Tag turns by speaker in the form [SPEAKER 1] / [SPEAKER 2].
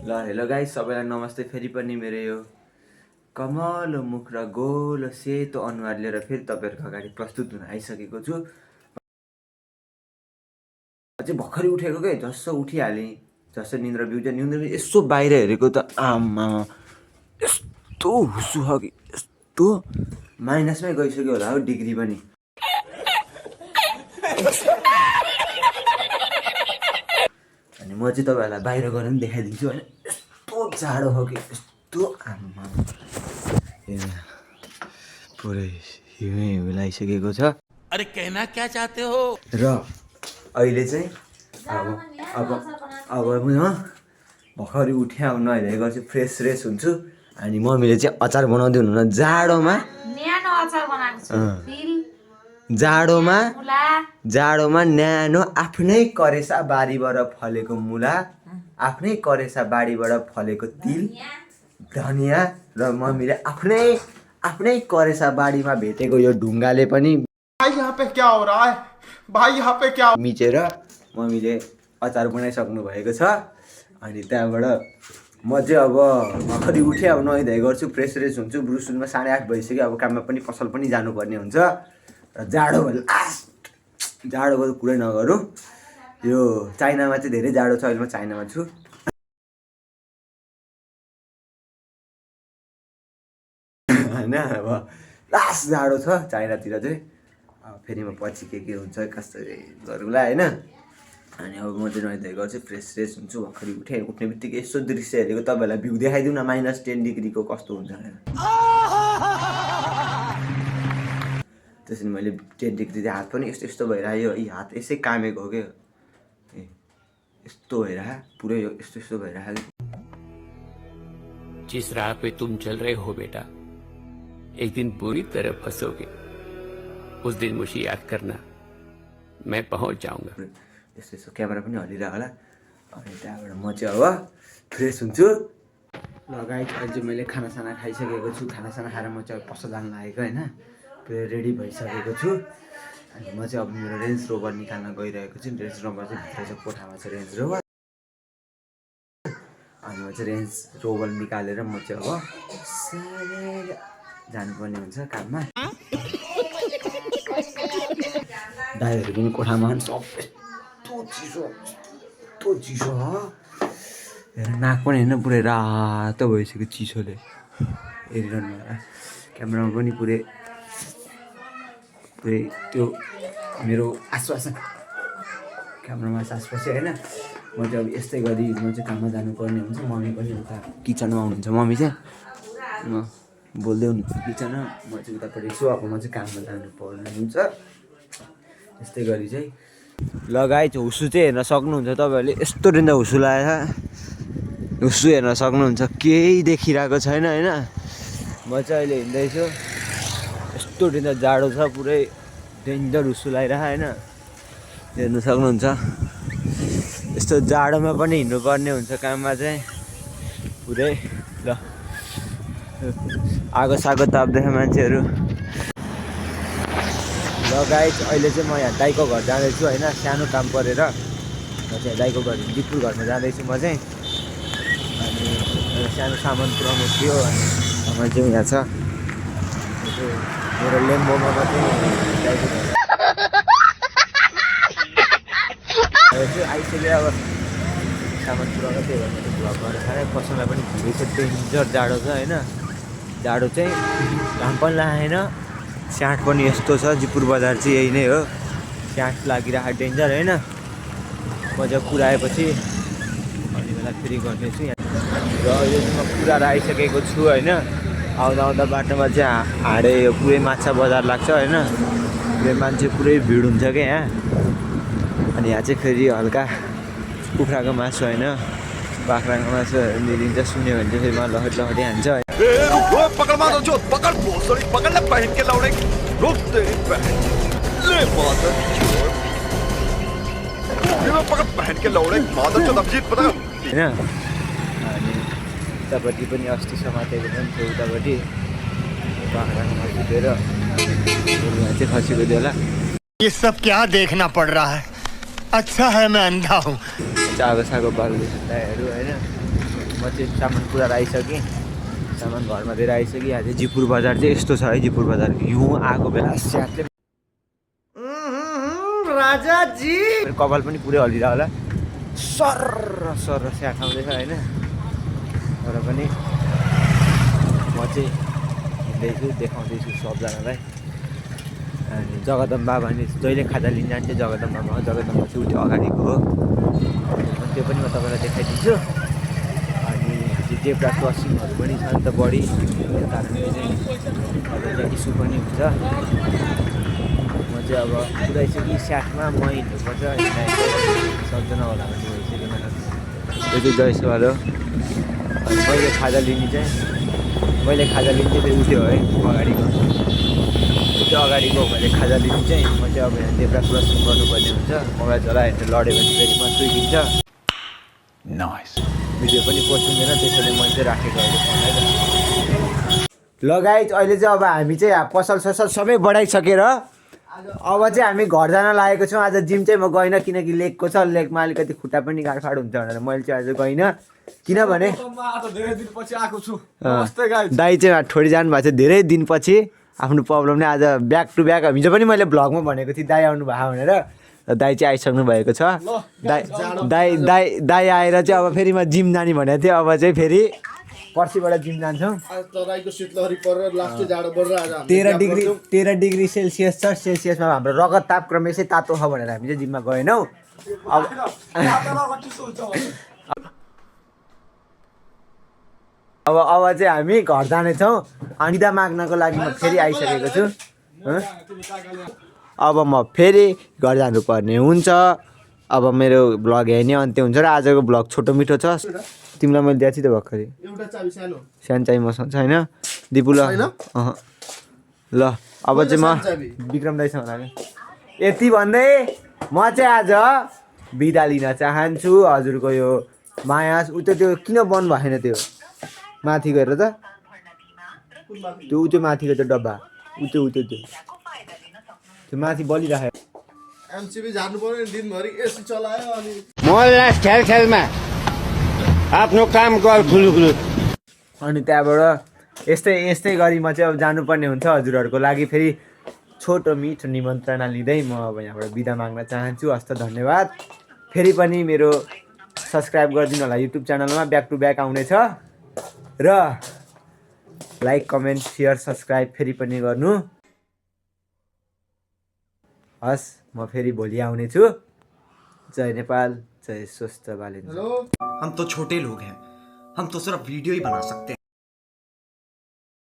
[SPEAKER 1] ल hello guys, सबैलाई नमस्ते। फेरि पनि मेरो यो कमलो मुख र गोलो सेतो अनुहार लिएर फेरि तपाईँहरूको अगाडि प्रस्तुत हुन आइसकेको छु। अझै भर्खरै उठेको के, जसो उठिहालेँ, जसो निन्द्रा बिउज्यो, निन्द्रा यसो बाहिर हेरेको त आमा यस्तो हुसु छ कि यस्तो माइनसमै गइसक्यो होला हौ डिग्री पनि। अनि म चाहिँ तपाईँहरूलाई बाहिर गएर पनि देखाइदिन्छु होइन। यस्तो जाडो हो कि यस्तो आमा पुरै हिउँ हिउँ लागिसकेको छ।
[SPEAKER 2] अरे कहना क्या चाहते हो?
[SPEAKER 1] र अहिले चाहिँ अब म भर्खरै उठेँ, अब नुहाइधुवाइ गर्छु, फ्रेस हुन्छु। अनि मम्मीले चाहिँ अचार बनाउँदै हुनुहुन्न जाडोमा। जाडोमा न्यानो आफ्नै करेसा बारीबाट फलेको मुला, आफ्नै करेसा बारीबाट फलेको तिल, धनियाँ र मम्मीले आफ्नै करेसा बारीमा भेटेको यो ढुङ्गाले पनि
[SPEAKER 3] भाई यहाँ पे क्या हो रहा है? भाई यहाँ पे क्या
[SPEAKER 1] मिचेर मम्मीले अचार बनाइसक्नु भएको छ। अनि त्यहाँबाट म चाहिँ अब भर्खरै उठेँ, अब नुहाइधुवाइ गर्छु, फ्रेस हुन्छु। ब्रुसुनमा 8:30 भइसक्यो, अब काममा पनि पसल पनि जानुपर्ने हुन्छ। र जाडोको त कुरै नगरौँ। यो चाइनामा चाहिँ धेरै जाडो छ। अहिले म चाइनामा छु होइन। अब लास्ट जाडो छ चाइनातिर चाहिँ। अब फेरि म पछि के हुन्छ कसरी गरौँला होइन। अनि अब म चाहिँ नुहाइधुवाइ गर्छु, फ्रेस हुन्छु। भर्खरै उठ्ने बित्तिकै यसो दृश्य हेरेको तपाईँहरूलाई भ्यू देखाइदिउँ न, -10 डिग्रीको कस्तो हुन्छ भनेर। त्यसरी मैले 10 डिग्री हात पनि यस्तो भइरह्यो। यी हात यसै कामेको हो क्या, यस्तो भइरह्यो पुरै, यस्तो भइरह्यो।
[SPEAKER 2] जिस राह पे तुम चल रहे हो बेटा, एक दिन बुरी तरह फंसोगे। उस दिन मुझे याद करना, मैं पहुंच जाऊंगा।
[SPEAKER 1] यस्तो क्यामेरा पनि हलिरह होला। अनि त्यहाँबाट म चाहिँ अब फ्रेस हुन्छु। ल गाइस, अहिले चाहिँ मैले खानासाना खाइसकेको छु। खानासाना खाएर म चाहिँ पसल जान लागेको होइन। पुरै रेडी भइसकेको छु। अनि म चाहिँ अब मेरो रेन्ज रोभर निकाल्न गइरहेको छु। रेन्ज रोभर चाहिँ भित्र चाहिँ कोठामा छ रेन्ज रोभर। अनि म चाहिँ रेन्ज रोभर निकालेर म चाहिँ अब जानुपर्ने हुन्छ काममा। दाइहरू पनि कोठामा सब यस्तो चिसो हेर, नाक पनि होइन पुरै रातो भइसक्यो चिसोले। हेरिरहनु होला क्यामेरामा पनि पुरै त्यो मेरो आसपास क्यामेरामा आसपासै होइन। म चाहिँ अब यस्तै गरी म चाहिँ काममा जानुपर्ने हुन्छ। मम्मी पनि उता किचनमा हुनुहुन्छ। मम्मी चाहिँ म बोल्दै हुनुहुन्छ किचनमा, म चाहिँ उतापट्टि छु। अब म चाहिँ काममा जानुपर्ने हुन्छ। यस्तै गरी चाहिँ ल गाइस, हुसु चाहिँ हेर्न सक्नुहुन्छ तपाईँहरूले। यस्तो डेन्जर हुसु लागेको छ, हुसु हेर्न सक्नुहुन्छ। केही देखिरहेको छैन होइन। म चाहिँ अहिले हिँड्दैछु, यस्तो डेन्जर जाडो छ, पुरै डेन्जर हुसु लागिरहेको होइन। हेर्नु सक्नुहुन्छ। यस्तो जाडोमा पनि हिँड्नुपर्ने हुन्छ काममा चाहिँ पुरै। ल आगो सागो ताप्दैछ मान्छेहरू। ल गाइस, अहिले चाहिँ म यहाँ दाइको घर जाँदैछु होइन। सानो काम परेर म चाहिँ दाइको घर दिपुर घरमा जाँदैछु म चाहिँ। अनि सानो सामान पुऱ्याउनु थियो। अनि सामान चाहिँ यहाँ छ मेरो लेम्बोमा मात्रै दाइको घर आइसक्यो। अब सामान पुऱ्याउनु त्यही भएर चाहिँ भ्लग गरेर खाएँ। पसलमा पनि भिडै छ, डेन्जर जाडो छ होइन। जाडो चाहिँ घाम पनि लागेन, स्याट पनि यस्तो छ। जिपुर बजार चाहिँ यही नै हो, स्याट लागिरहेको डेन्जर होइन। म जब पुऱ्याएपछि अनि बेला फेरि गर्नेछु यहाँ। र अहिले चाहिँ म पुऱ्याएर आइसकेको छु होइन। आउँदा बाटोमा चाहिँ हाडे पुरै माछा बजार लाग्छ होइन। पुरै मान्छे पुरै भिड हुन्छ क्या यहाँ। अनि यहाँ चाहिँ फेरि हल्का कुखुराको मासु होइन, बाख्राको मासुहरू मिलिन्छ। सुन्यो भने चाहिँ फेरि मलाई लहटी हान्छ। होइन। अनि उतापट्टि पनि अस्ति समातेको पनि थियो, उतापट्टि बाख्राको मासु दिएर चाहिँ खसीको दियो होला।
[SPEAKER 3] ये सब क्या देखना पड़ रहा है? अच्छा है मैं अंधा हूँ।
[SPEAKER 1] आगो सागो बाल्दैछु दाइहरू होइन। म चाहिँ सामान पुरा आइसकेँ, सामान घरमा दिएर आइसकेँ। आज जिपुर बजार चाहिँ यस्तो छ है, जिपुर बजार हिउँ आएको बेला स्याटले राजाजी कपाल पनि पुरै हल्लिरह होला, सर सर स्याट आउँदैछ होइन। तर पनि म चाहिँ हिँड्दैछु, देखाउँदैछु सबजनालाई। अनि जगदम्बा भने जहिले खाजा लिन जान्छ जगदम्बामा हो, जगदम्बा चाहिँ उठ्यो अगाडिको हो, त्यो पनि म तपाईँलाई देखाइदिन्छु। अनि जेब्रा क्रसिङहरू पनि छ नि त बढी, त्यो कारणले चाहिँ इस्यु पनि हुन्छ। म चाहिँ अब पुऱ्याइसकेँ स्याटमा, म हिँड्नुपर्छ, सक्दैन होला भन्ने भइसक्यो मलाई। यो चाहिँ जयसवाल हो। अनि मैले खाजा लिने चाहिँ फेरि उठ्यो है अगाडिको, त्यो अगाडिको मैले खाजा लिनु चाहिँ म चाहिँ अब यहाँ जेब्रा क्रसिङ गर्नुपर्ने हुन्छ। मोबाइल चलाएर लड्यो भने फेरि म चुइदिन्छ। भिडियो पनि पोस्ट हुँदैन, त्यसैले मैले चाहिँ राखेको अहिले फोन है त। ल गाइज अहिले चाहिँ अब हामी चाहिँ पसल ससल सबै बढाइसकेर अब चाहिँ हामी घर जान लागेको छौँ। आज जिम चाहिँ म गइनँ किनकि लेगको छ, लेगमा अलिकति खुट्टा पनि गाडफाड हुन्छ भनेर मैले चाहिँ आज गइनँ। किनभने दाइ चाहिँ ठोडी जानुभएको छ धेरै दिनपछि, आफ्नो प्रब्लम नै आज ब्याक टु ब्याक। हिजो पनि मैले भ्लगमा भनेको थिएँ दाइ आउनु भयो भनेर, दाइ चाहिँ आइसक्नु भएको छ। दाइ आएर चाहिँ अब फेरि म जिम जाने भनेको थिएँ, अब चाहिँ फेरि पर्सिबाट जिम जान्छौँ। 13 डिग्री सेल्सियस छ, सेल्सियसमा हाम्रो रगत तापक्रम यसै तातो छ भनेर हामी चाहिँ जिममा गएनौँ। अब चाहिँ हामी घर जानेछौँ। बिदा माग्नको लागि म फेरि आइसकेको छु। अब म फेरि घर जानुपर्ने हुन्छ। अब मेरो भ्लग यही नै अन्त्य हुन्छ र आजको भ्लग छोटो मिठो छ। तिमीलाई मैले दिएको थिएँ त भर्खरै सानो चाहिँ मसँग छैन दिपु ल। ल अब चाहिँ म विक्रम दाइसँग लाग्यो। यति भन्दै म चाहिँ आज बिदा लिन चाहन्छु। हजुरको यो माया त्यो किन बन्द भएन, त्यो माथि गएर त त्यो माथिको त्यो डब्बा त्यो माथि बलिराख्यो।
[SPEAKER 3] एमसीबी झार्नु पर्यो नि, दिनभरि एसी चलायो अनि
[SPEAKER 2] मोहल्ला छेउछाउमा आफ्नो काम गर खुलुखुलु।
[SPEAKER 1] अनि त्यहाँबाट यस्तै गरी म चाहिँ अब जानुपर्ने हुन्छ हजुरहरूको लागि। फेरि छोटो मिठो निमन्त्रणा लिँदै म अब यहाँबाट बिदा माग्न चाहन्छु। हस्त धन्यवाद। फेरि पनि मेरो सब्सक्राइब गरिदिनु होला युट्युब च्यानलमा, ब्याक टु ब्याक आउनेछ। र लाइक कमेन्ट सेयर सब्सक्राइब फेरि पनि गर्नु। हस् म फेरि भोलि आउनेछु। जय नेपाल, जय स्वस्थ बालेन्द्र।
[SPEAKER 4] हम तो छोटे लोग हैं, हम तो सिर्फ वीडियो ही बना सकते हैं।